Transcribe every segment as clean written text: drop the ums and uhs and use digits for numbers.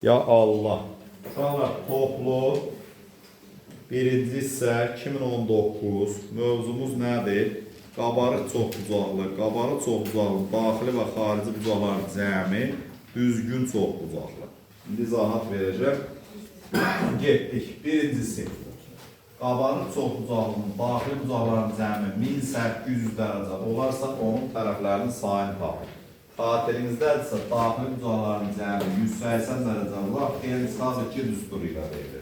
Ya Allah. Uşaqlar, toplu birinci hissə 2019 mövzumuz nədir? Qabarıq çoxbucaqlı, qabarıq çoxbucaqlı daxili və xarici bucaqların cəmi düzgün çoxbucaqlı. İndi izahat verəcəm. Getdik. Birincisi. Qabarıq çoxbucaqlının daxili bucaqların cəmi 1800 dərəcə olarsa onun tərəflərinin sayını tapın. Xatırınızdadırsa daxili bucaqların cəmi 180 dərəcə vuraq, n çıxaq 2 düsturu ilə verilir.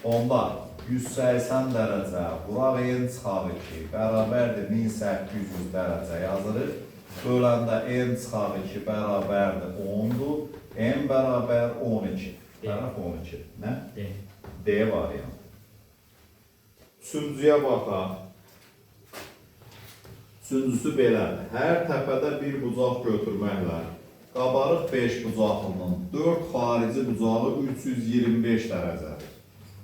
Onda 180 dərəcə vuraq n çıxaq 2 bərabərdir 1800 dərəcə yazırıq. Böləndə n çıxaq 2 bərabərdir 10-dur. N bərabər 12. Tərəf 12. Nə? D. D variantı. Üçüncüyə baxaq. Üçüncüsü belədir. Hər təpədə bir bucaq götürməklə qabarıq 5 bucaqlının 4 xarici bucağı 325 dərəcədir.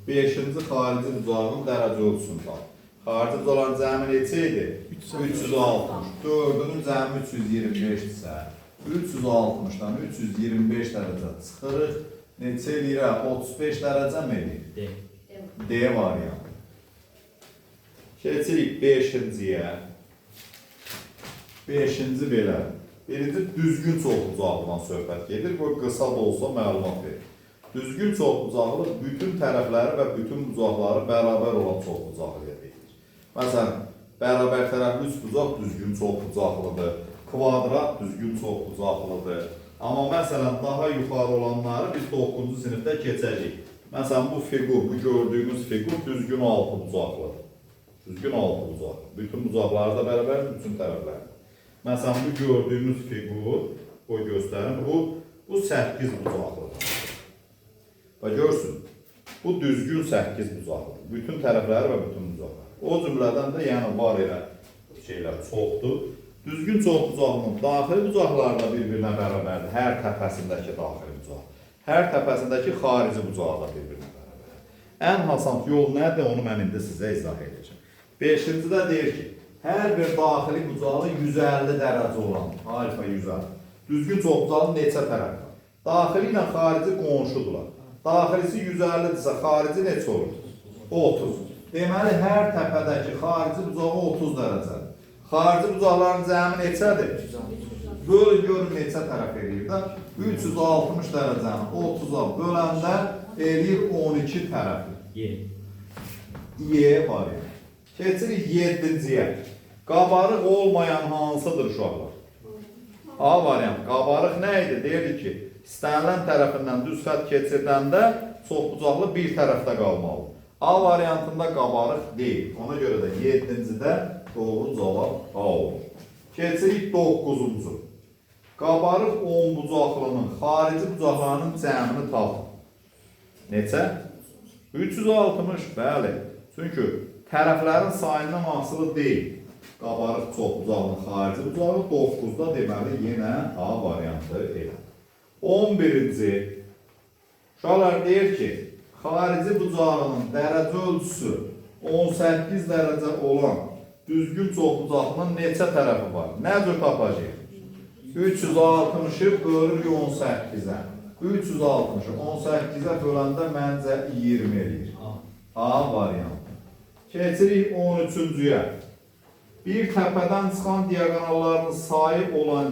5-ci xarici bucağının dərəcə ölçüsünü tap. Xarici bucaqların cəmi neçə idi? 360. 4-ünün cəmi 325-dirsə, 360-dan 325 dərəcə çıxırıq. Neçə eləyir? 35 dərəcə mi eləyir? D. D variantı. Keçirik 5-ciyə. 5-ci belə. Birinci düzgün çoxbucaqlıdan söhbət gedir. Bu qısa da olsa məlumat verir. Düzgün çoxbucaqlı bütün tərəfləri və bütün bucaqları bərabər olan çoxbucaqlıya deyilir. Məsələn, bərabər tərəfli üçbucaq düzgün çoxbucaqlıdır. Kvadrat düzgün çoxbucaqlıdır. Amma məsələn, daha yuxarı olanları biz 9-cu sinifdə keçəcəyik. Məsələn, bu fiqur, bu gördüyünüz fiqur düzgün altıbucaqlıdır. Düzgün altıbucaqlı. Bütün bucaqları da bərabərdir, bütün tərəfləri. Məsələn, bu gördüyünüz fiqur, qoy göstərim, bu 8 bucaqlıdır. Və görsün, bu düzgün 8 bucaqlıdır. Bütün tərəfləri və bütün bucaqları. O cümlədən də yəni var elə şeylər çoxdur. Düzgün çoxbucaqlının daxili bucaqları da bir-birinə bərabərdir. Hər təpəsindəki daxili bucaq. Hər təpəsindəki xarici bucağı da bir-birinə bərabərdir. Ən asan yol nədir, onu mən indi sizə izah edəcəm. Beşincidə deyir ki, hər bir daxili bucağı 150 dərəcə olan, alfa 150. Düzgün çoxbucaqlı neçə tərəf var? Daxili ilə xarici qonşudurlar. Daxilisi 150-dirsə, xarici neçə olur? 30. Deməli, hər təpədəki xarici bucağı 30 dərəcədir. Xarici bucaqların cəmi neçədir? Bölün görün neçə tərəf eləyir də. 360 dərəcəni 30-a böləndə eləyir 12 tərəfi. Y. Y variantı. Keçirik 7-ciyə. Qabarıq olmayan hansıdır uşaqlar? A variantı. Qabarıq nə idi? Deyirdi ki, istənilən tərəfindən düz xətt keçirdəndə çoxbucaqlı bir tərəfdə qalmalıdır. A variantında qabarıq deyil. Ona görə də 7-cidə doğru cavab A olur. Keçirik 9-cu. Qabarıq 10 bucaqlının xarici bucaqlarının cəmini tapın. Neçə? 360, bəli. Çünki tərəflərin sayından asılı deyil. Qabarıq çoxbucaqlının xarici bucağı 9-da deməli yenə A variantı elə. 11-ci. Uşaqlar deyir ki, xarici bucağının dərəcə ölçüsü 18 dərəcə olan düzgün çoxbucaqlının neçə tərəfi var? Nə cür tapacağıq? 360-ı bölürük 18-ə. 360-ı 18-ə böləndə məncə 20 eləyir. A. A variantı. Keçirik 13-cüyə. Bir təpədən çıxan diaqonalların sayı olan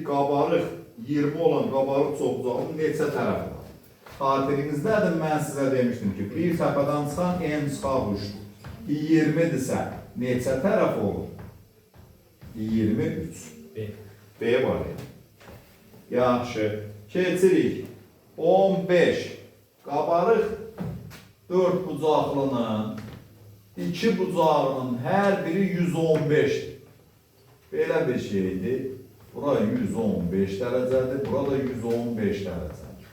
qabarıq 20 olan qabarıq çoxbucaqlının neçə tərəfi var? Xatırınızdədir, mən sizə demişdim ki, bir təpədən çıxan n çıxaq 3-dür. 20-dirsə neçə tərəf olur? 23. B. B variantı. Yaxşı. Keçirik. 15. Qabarıq 4 bucaqlının 2 bucağının hər biri 115-dir. Belə bir şeydir. Bura 115 dərəcədir, bura da 115 dərəcədir.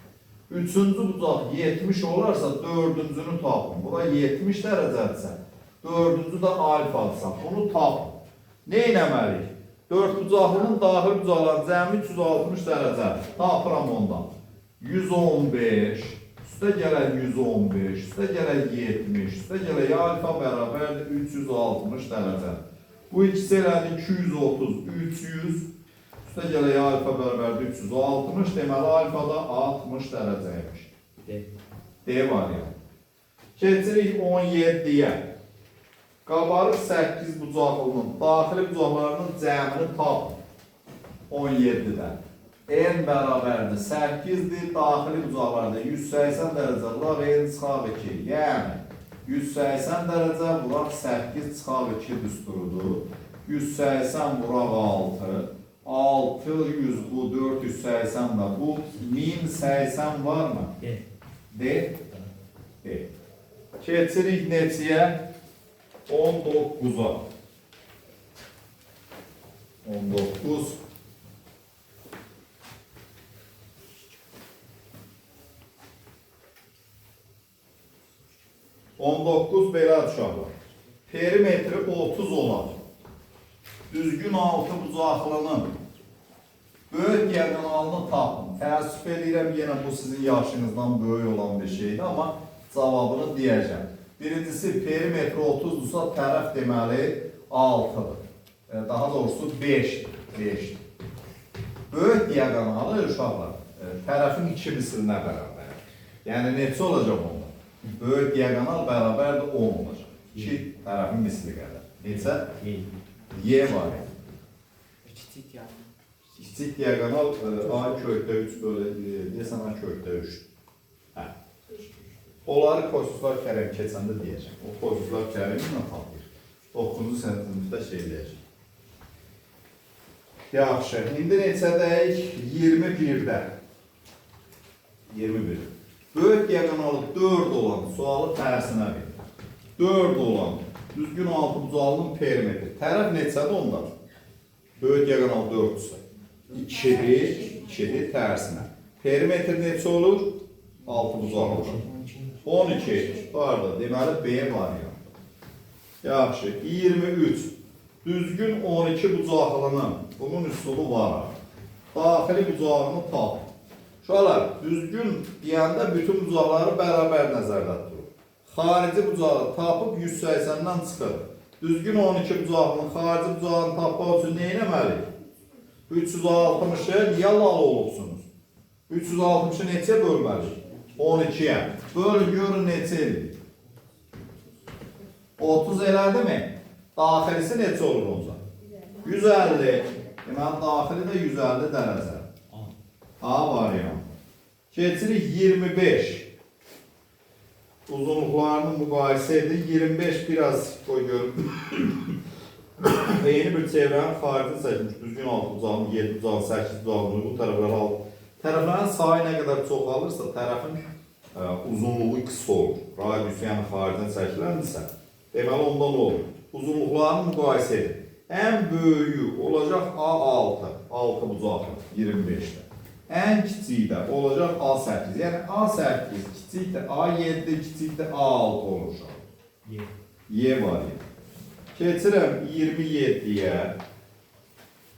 Üçüncü bucaq 70 olarsa dördüncünü tapın. Bura 70 dərəcədirsə, dördüncü də alfadırsa, bunu tapın. Nə etməliyik? Dörd bucaqlının daxili bucaqları cəmi 360 dərəcədir. Tapıram ondan. 115, üstə gələk 115, üstə gələk 70, üstə gələk alfa bərabərdir 360 dərəcə. Bu ikisi elədi 230, 300, üstə gələk alfa bərabərdir 360, deməli alfa da 60 dərəcəymiş. D. D variantı. Keçirik 17-yə. Qabarıq 8 bucaqlının daxili bucaqlarının cəmini tapın. 17-də. N bərabərdir 8-dir, daxili bucaqlarda 180 dərəcə vuraq N çıxaq 2. Yəni 180 dərəcə vuraq 8 çıxaq 2 düsturudur. 180 vuraq 6. 600 bu, 480 da bu. 1080 var mı? D. D. D. Keçirik neçəyə? 19-a. 19. 19 belə uşaqlar. Perimetri 30 olan düzgün altı bucaqlının böyük diaqonalını tapın. Təəssüf edirəm, yenə bu sizin yaşınızdan böyük olan bir şeydir, amma cavabını deyəcəm. Birincisi, perimetri 30-dursa, tərəf deməli 6-dır. Daha doğrusu 5-dir. 5-dir. Böyük diaqonalı uşaqlar, tərəfin iki mislinə bərabərdir. Yəni, neçə olacaq onda? Böyük diaqonal bərabərdir 10 olacaq. 2 tərəfin misli qədər. Neçə? Y. Y variantı. Kiçik yani. Kiçik diaqonal A kökdə 3 bölü, deyəsən A kökdə 3. Hə. Onları kosinuslar kərəm keçəndə deyəcəm. O kosinuslar kərəmi ilə tapır. 9-cu sinifdə şey deyəcəm. Yaxşı, indi neçədəyik? 21-də. 21. Böyük diaqonalı 4 olan sualı tərsinə verir. 4 olan düzgün altı bucaqlının perimetri. Tərəf neçədir onda? Böyük diaqonal 4-dürsə. 2-dir, 2-dir tərsinə. Perimetr neçə olur? Altı bucaqlı. 12. Pardon, deməli B variantı. Yaxşı, 23. Düzgün 12 bucaqlının, bunun üslubu var artıq. Daxili bucağını tap. Uşaqlar, düzgün deyəndə bütün bucaqları bərabər nəzərdə tutulur. Xarici bucağı tapıb 180-dən çıxır. Düzgün 12 bucaqlının xarici bucağını tapmaq üçün nə etməliyik? 360-ı niyə lal olubsunuz? 360-ı neçəyə bölməliyik? 12-yə. Bölün, görün neçə eləyir? 30 elədi mi? Daxilisi neçə olur onda? 150. Deməli, daxili də 150 dərəcə. A. A variantı. Keçirik 25. Uzunluqlarını müqayisə edin. 25 biraz qoy görüm. Eyni bir çevrənin xaricini çəkmiş. Düzgün 6 bucağın, 7 bucağın, 8 bucağın uyğun tərəfləri al. Tərəflərin sayı nə qədər çoxalırsa, tərəfin uzunluğu qısa olur. Radiusu, yəni xaricdən çəkiləndirsə, deməli onda nə olur? Uzunluqlarını müqayisə edin. Ən böyüyü olacaq A6, 6 bucaqlı 25-də. Ən kiçiyi də olacaq A8. Yəni A8 kiçikdir A7, kiçikdir A6 olur. Y. Y variantı. Keçirəm 27-yə.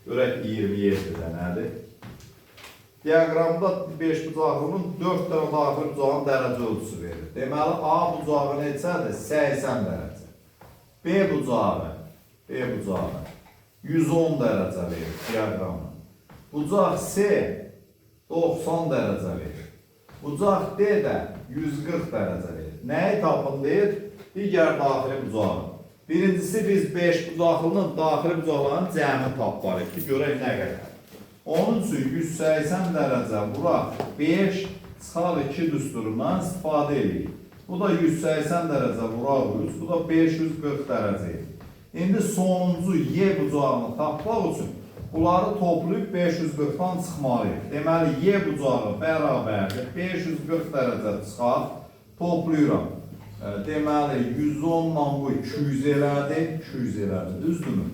Görək 27-də nədir? Diaqramda 5 bucaqlının 4 dənə daxili bucağın dərəcə ölçüsü verilir. Deməli, A bucağı neçədir? 80 dərəcə. B bucağı 110 dərəcə verir diaqramda. Bucaq C 90 dərəcə verir. Bucaq D də 140 dərəcə verir. Nəyi tapın deyir? Digər daxili bucağı. Birincisi biz 5 bucaqlının daxili bucaqlarının cəmini tapmalıyıq ki, görək nə qədər. Onun üçün 180 dərəcə vuraq 5 çıxaq 2 düsturundan istifadə edirik. Bu da 180 dərəcə vuraq 3, bu da 540 dərəcə edir. İndi sonuncu Y bucağını tapmaq üçün bunları toplayıb 540-dan çıxmalıyıq. Deməli, Y bucağı bərabərdir. 540 dərəcə çıxaq, toplayıram. Deməli, 110-la bu 200 elədi, 200 elədi, düzdürmü?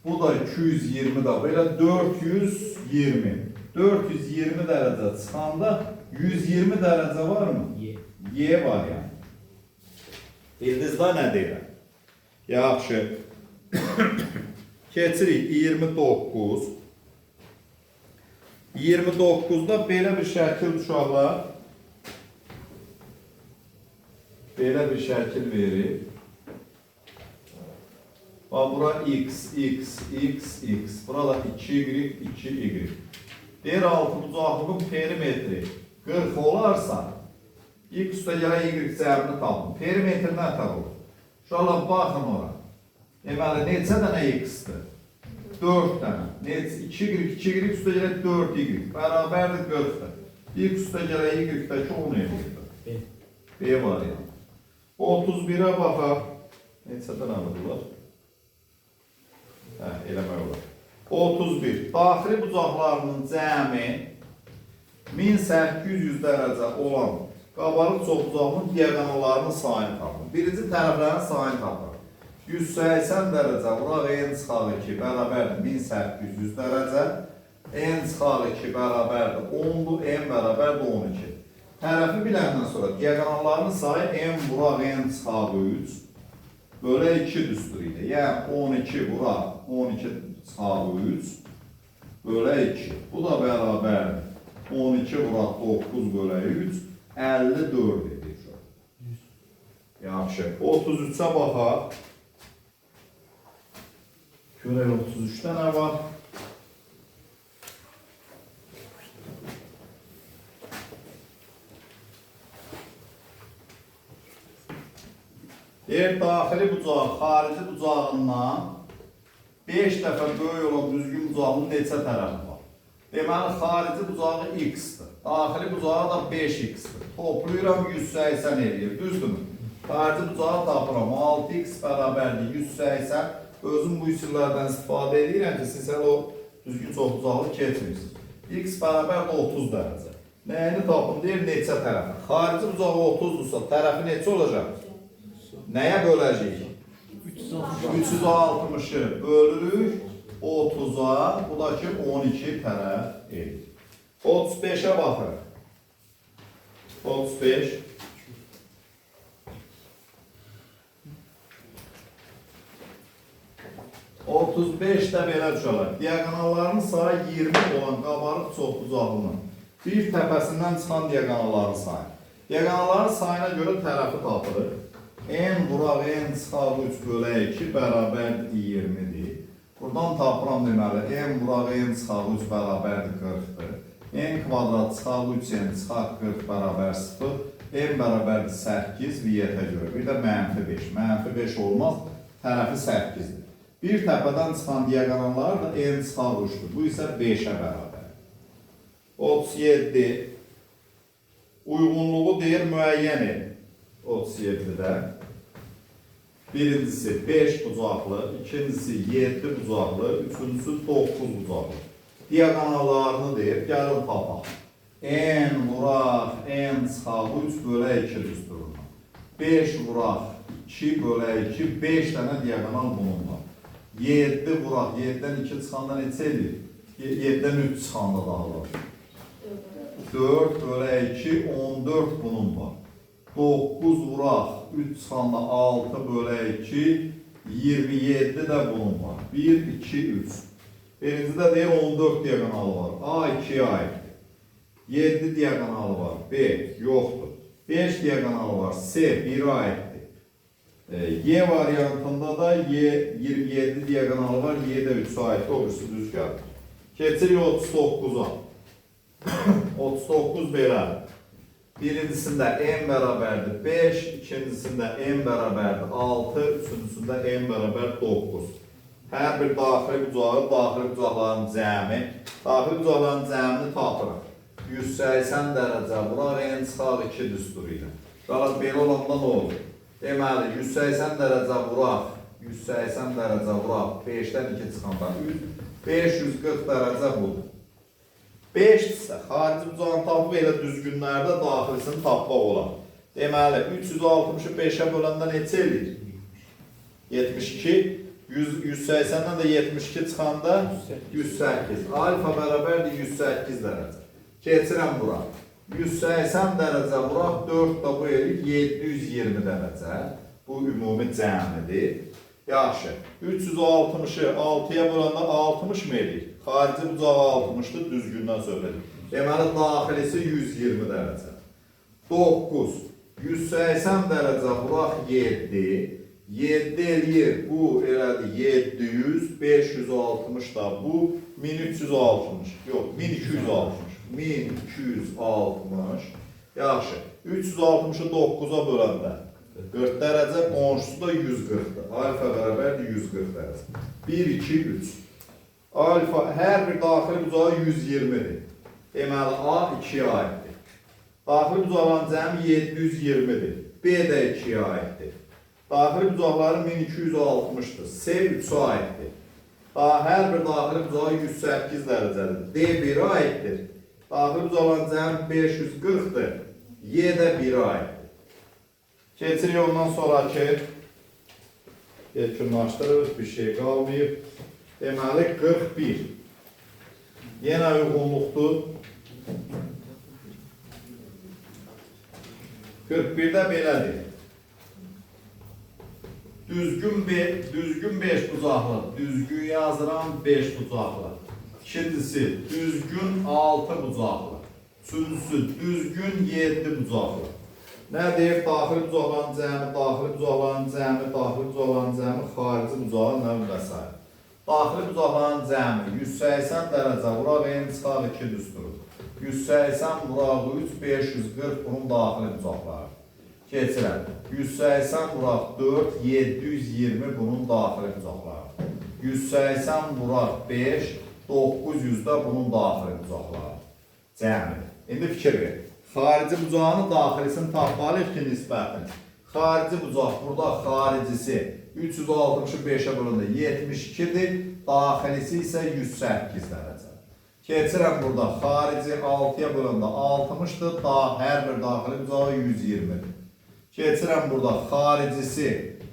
Bu da 220 də, belə 420. 420 dərəcə çıxanda 120 dərəcə varmı? Y. Y variantı. Bildiniz də nə deyirəm? Yaxşı. Keçirik 29. 29-da belə bir şəkil uşaqlar. Belə bir şəkil verir. Bax, bura x, x, x, x. Burada 2y, 2y. Deyir, altı bucaqlının perimetri 40 olarsa, X üstə gələk Y cəmini tapın. Perimetr nə tər olur? Uşaqlar, baxın ora. Deməli, neçə dənə X-dir? 4 dənə. Neçə? 2Y, 2Y üstə gələk 4Y. Bərabərdir 40-dır. X üstə gələk Y-dəki 10 eləyir. B. B variantı. 31-ə baxaq. Neçə dənədir bunlar? Hə, eləmək olar. 31. Daxili bucaqlarının cəmi 1800 dərəcə olan qabarıq çoxbucaqlının diaqonallarının sayını tapın. Birinci tərəflərin sayını tapın. 180 dərəcə vuraq n çıxaq 2 bərabərdir 1800 dərəcə. N çıxaq 2 bərabərdir 10-dur, n bərabərdir 12. Tərəfi biləndən sonra diaqonalların sayı n vuraq n çıxaq 3 bölə 2 düsturu ilə. Yəni 12 vuraq 12 çıxaq 3 bölə 2. Bu da bərabərdir. 12 vuraq 9 bölə 3, 54 edir. Yaxşı. 33-ə baxaq. Görək 33-də nə var? Deyir, daxili bucağı xarici bucağından 5 dəfə böyük olan düzgün bucağının neçə tərəfi var? Deməli, xarici bucağı x-dir. Daxili bucağı da 5x-dir. Toplayıram 180 eləyir, düzdürmü? Xarici bucağı tapıram. 6x bərabərdir 180. Özüm bu üsullardan istifadə edirəm ki, siz hələ o düzgün çoxbucaqlı keçmirsiniz. X bərabərdir 30 dərəcə. Nəyini tapın deyir, neçə tərəfi? Xarici bucağı 30-dursa, tərəfi neçə olacaq? Nəyə böləcəyik? 360-ı bölürük 30-a, bu da ki 12 tərəf edir. 35-ə baxırıq. 35. 35 də belə düşərlər. Diaqonalların sayı 20 olan qabarıq çoxbucaqlının bir təpəsindən çıxan diaqonalların sayı. Diaqonalların sayına görə tərəfi tapırıq. N vuraq N çıxaq 3 bölə 2 bərabərdir 20-dir. Buradan tapıram deməli, N vuraq N çıxaq 3 bərabərdir 40-dır. N kvadrat çıxaq 3 N çıxaq 40 bərabər 0. N bərabərdir 8 viyyətə görə. Bir də mənfi 5. Mənfi 5 olmaz, tərəfi 8-dir. Bir təpədən çıxan diaqonallar da N çıxaq 3-dür. Bu isə 5-ə bərabər. 37. Uyğunluğu deyir müəyyən et. 37-də. Birincisi 5 bucaqlı, ikincisi 7 bucaqlı, üçüncüsü 9 bucaqlı. Diaqonallarını deyir, gəlin tapaq. N vuraq, N çıxaq 3 bölə 2 düsturundan. 5 vuraq, 2 bölə 2, 5 dənə diaqonal bunun var. 7 vuraq, 7-dən 2 çıxanda neçə eləyir? 7-dən 3 çıxanda daha var. 4 bölə 2, 14 bunun var. 9 vuraq, 3 çıxanda 6 bölə 2, 27 də bunun var. 1, 2, 3. Birincidə deyir 14 diaqonalı var. A 2-yə aiddir. 7 diaqonalı var. B yoxdur. 5 diaqonalı var. C 1-ə aiddir. Y variantında da Y 27 diaqonalı var. Y də 3-ə aiddir. O birisi düz gəldi. Keçirik 39-a. 39 belədir. Birincisində n bərabərdir 5, ikincisində n bərabərdir 6, üçüncüsündə n bərabər 9. Hər bir daxili bucağı, daxili bucaqların cəmi, daxili bucaqların cəmini tapırıq. 180 dərəcə vuraq, n çıxaq 2 düsturu ilə. Qala belə olanda nə olur? Deməli, 180 dərəcə vuraq, 180 dərəcə vuraq, 5-dən 2 çıxanda 3, 540 dərəcə budur. 5-dirsə, xarici bucağını tapıb elə düzgünlərdə daxilisini tapmaq olar. Deməli, 360-ı 5-ə böləndə neçə eləyir? 72. 180-dən də 72 çıxanda 108. Alfa bərabərdir 108 dərəcə. Keçirəm bura. 180 dərəcə vuraq, 4 də bu eləyir 720 dərəcə. Bu ümumi cəmidir. Yaxşı. 360-ı 6-ya böləndə 60 mı eləyir? Xarici bucağı 60-dır, düzgündən söhbət edir. Deməli, daxilisi 120 dərəcə. 9. 180 dərəcə vuraq 7. 7 eləyir, bu elədi 700, 560 da bu 1360. Yox, 1260. 1260. Yaxşı. 360-ı 9-a böləndə 40 dərəcə, qonşusu da 140-dır. Alfa bərabərdir 140 dərəcə. 1, 2, 3. Alfa hər bir daxili bucağı 120-dir. Deməli, A 2-yə aiddir. Daxili bucaqların cəmi 720-dir. B də 2-yə aiddir. Daxili bucaqları 1260-dır. C 3-ə aiddir. Daha hər bir daxili bucağı 108 dərəcədir. D 1-ə aiddir. Daxili bucaqların cəmi 540-dır. Y də 1-ə aiddir. Keçirik ondan sonraki yekunlaşdırırıq, bir şey qalmayıb. Deməli 41. Yenə uyğunluqdur. 41-də belədir. Düzgün 5 bucaqlı. Düzgün yazıram 5 bucaqlı. İkincisi düzgün 6 bucaqlı. Üçüncüsü düzgün 7 bucaqlı. Nə deyir? Daxili bucaqların cəmi, daxili bucaqların cəmi, daxili bucaqların cəmi, xarici bucağın nə və s. Daxili bucaqların cəmi 180 dərəcə vuraq n çıxaq 2 düsturu. 180 vuraq 3, 540 bunun daxili bucaqları. Keçirəm. 180 vuraq 4, 720 bunun daxili bucaqları. 180 vuraq 5, 900 də bunun daxili bucaqları. Cəmi. İndi fikir ver. Xarici bucağını daxilisini tapmalıyıq ki, nisbətini. Xarici bucaq burada xaricisi 365-ə böləndə 72-dir, daxilisi isə 108 dərəcə. Keçirəm burada xarici 6-ya böləndə 60-dır, hər bir daxili bucağı 120-dir. Keçirəm burada xaricisi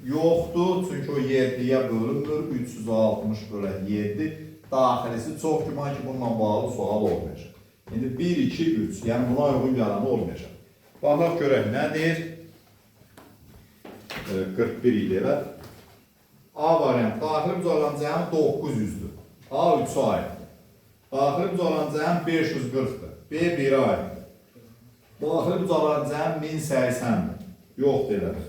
yoxdur, çünki o 7-yə bölünmür, 360 bölək 7. Daxilisi çox güman ki, bununla bağlı sual olmayacaq. İndi 1, 2, 3, yəni buna uyğun gələni olmayacaq. Baxaq görək nə deyir? 41 idi elə. A variantı, daxili bucaqların cəmi 900-dür. A 3-ə aiddir. Daxili bucaqların cəmi 540-dır. B 1-ə aiddir. Daxili bucaqların cəmi 1080-dir. Yoxdur elə.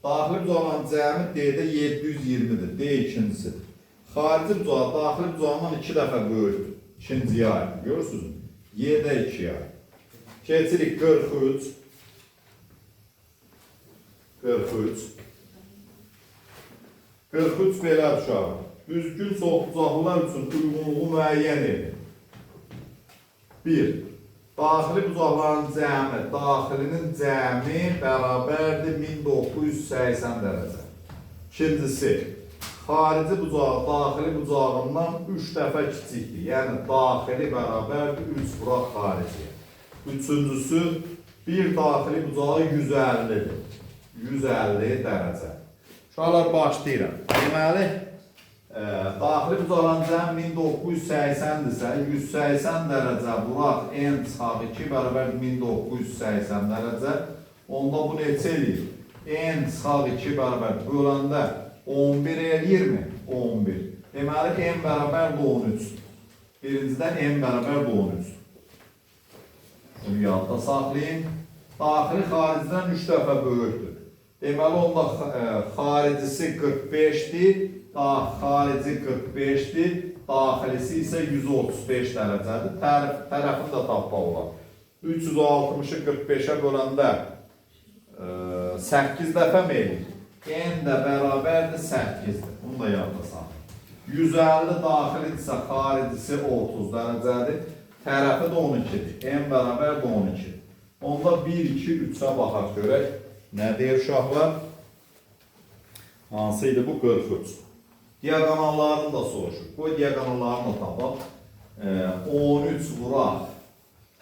Daxili bucaqların cəmi D-də 720-dir. D ikincisidir. Xarici bucağı daxili bucağından 2 dəfə böyükdür. İkinciyə aiddir. Görürsünüzmü? Y də 2-yə aiddir. Keçirik 43. 43. 43 belə uşaq. Düzgün çoxbucaqlılar üçün uyğunluğu müəyyən edin. 1. Daxili bucaqların cəmi, daxilinin cəmi bərabərdir 1980 dərəcə. İkincisi, xarici bucağı daxili bucağından 3 dəfə kiçikdir. Yəni daxili bərabərdir 3 vuraq xariciyə. Üçüncüsü, bir daxili bucağı 150-dir. 150 dərəcə. Uşaqlar başlayıram. Deməli, daxili bucaqların cəmi 1980-dirsə, 180 dərəcə vuraq n çıxaq 2 bərabər 1980 dərəcə. Onda bu neçə eləyir? N çıxaq 2 bərabər böləndə 11 eləyirmi? 11. Deməli, n bərabər 13. Birincidən n bərabər 13. Bunu yadda saxlayın. Daxili xaricidən 3 dəfə böyükdür. Deməli, onda xaricisi 45-dir, xarici 45-dir, daxilisi isə 135 dərəcədir. Tərəfini də tapmaq olar. 360-ı 45-ə böləndə 8 dəfə mi eləyir? N də bərabərdir 8-dir. Bunu da yadda saxlayın. 150 daxilidirsə, xaricisi 30 dərəcədir. Tərəfi də 12-dir. N bərabərdir 12. Onda 1, 2, 3-ə baxaq görək. Nə deyir uşaqlar? Hansı idi bu? 43. Diaqonallarını da soruşur. Qoy diaqonallarını da tapaq. 13 vuraq.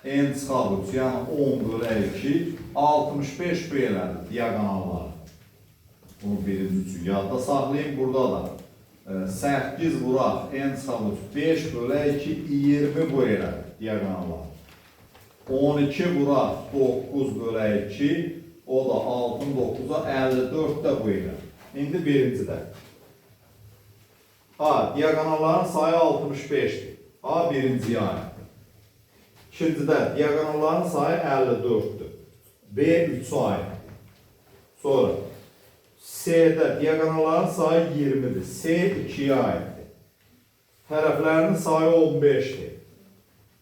N çıxaq 3, yəni 10 bölək 2, 65 belədir diaqonalları. Bunu birinci üçün yadda saxlayın. Burada da 8 vuraq, N çıxaq 3, 5 bölək 2, 20 bu elədir diaqonallar. 12 vuraq, 9 bölək 2, o da 6-nın 9-a 54 də bu elədir. İndi birincidə. A, diaqonalların sayı 65-dir. A birinciyə aiddir. İkincidə diaqonalların sayı 54-dür. B 3-ə aiddir. Sonra C-də diaqonalların sayı 20-dir. C 2-yə aiddir. Tərəflərinin sayı 15-dir.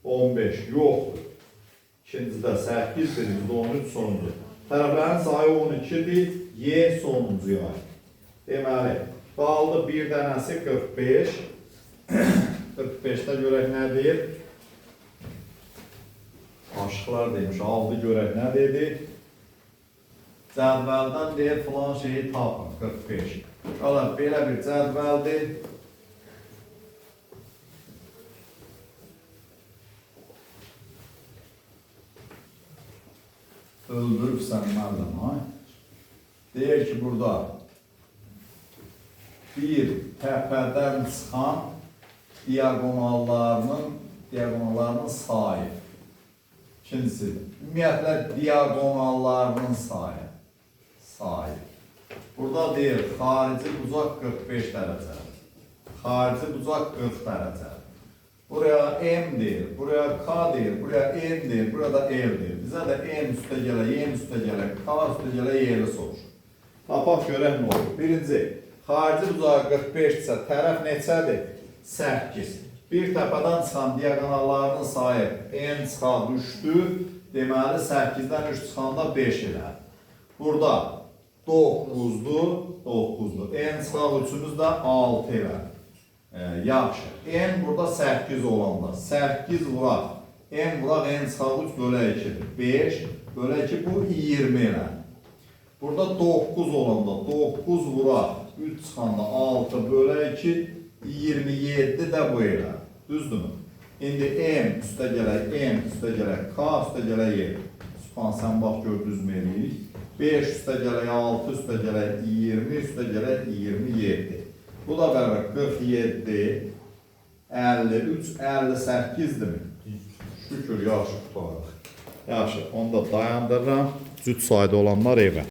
15 yoxdur. İkincidə 8, birincidə 13, sonuncu. Tərəflərin sayı 12-dir. Y sonuncu yay. Deməli, qaldı bir dənəsi 45. 45-də görək nə deyir? Aşıqlar demiş, aldı görək nə dedi? Cədvəldən deyir, filan şeyi tapın, 45. Qala, belə bir cədvəldir. Öldürübsən müəllim, ay. Deyir ki, burada bir təpədən çıxan diaqonallarının sayı. İkincisi, ümumiyyətlə diaqonallarının sayı. Sayı. Burada deyir, xarici bucaq 45 dərəcədir. Xarici bucaq 40 dərəcədir. Buraya M deyir, buraya K deyir, buraya N deyir, buraya da L deyir. Bizə də M üstə gələ, Y üstə gələ, K üstə gələ, Y-ni soruşur. Tapaq görək nə olur. Birinci, xarici bucağı 45 isə tərəf neçədir? 8. Bir təpədən çıxan diaqonallarının sayı N çıxa düşdü. Deməli 8-dən 3 çıxanda 5 elədi. Burada 9-dur, 9-dur. N çıxaq 3-ümüz də 6 elədi. Yaxşı. N burada 8 olanda 8 vuraq. N vuraq N çıxaq 3 bölə 2-dir. 5 bölə 2 bu 20 elədi. Burada 9 olanda 9 vuraq 3 çıxanda 6 bölə 2 27 də bu elə. Düzdürmü? İndi M üstə gələk, M üstə gələk, K üstə gələk, Y. Sübhan sən bax gör düzmü eləyirik. 5 üstə gələk, 6 üstə gələk, 20 üstə gələk, 27. Bu da bərabər 47, 53, 58-dirmi? Şükür, yaxşı qurtardıq. Yaxşı, onu da dayandırıram. Cüt sayda olanlar evə.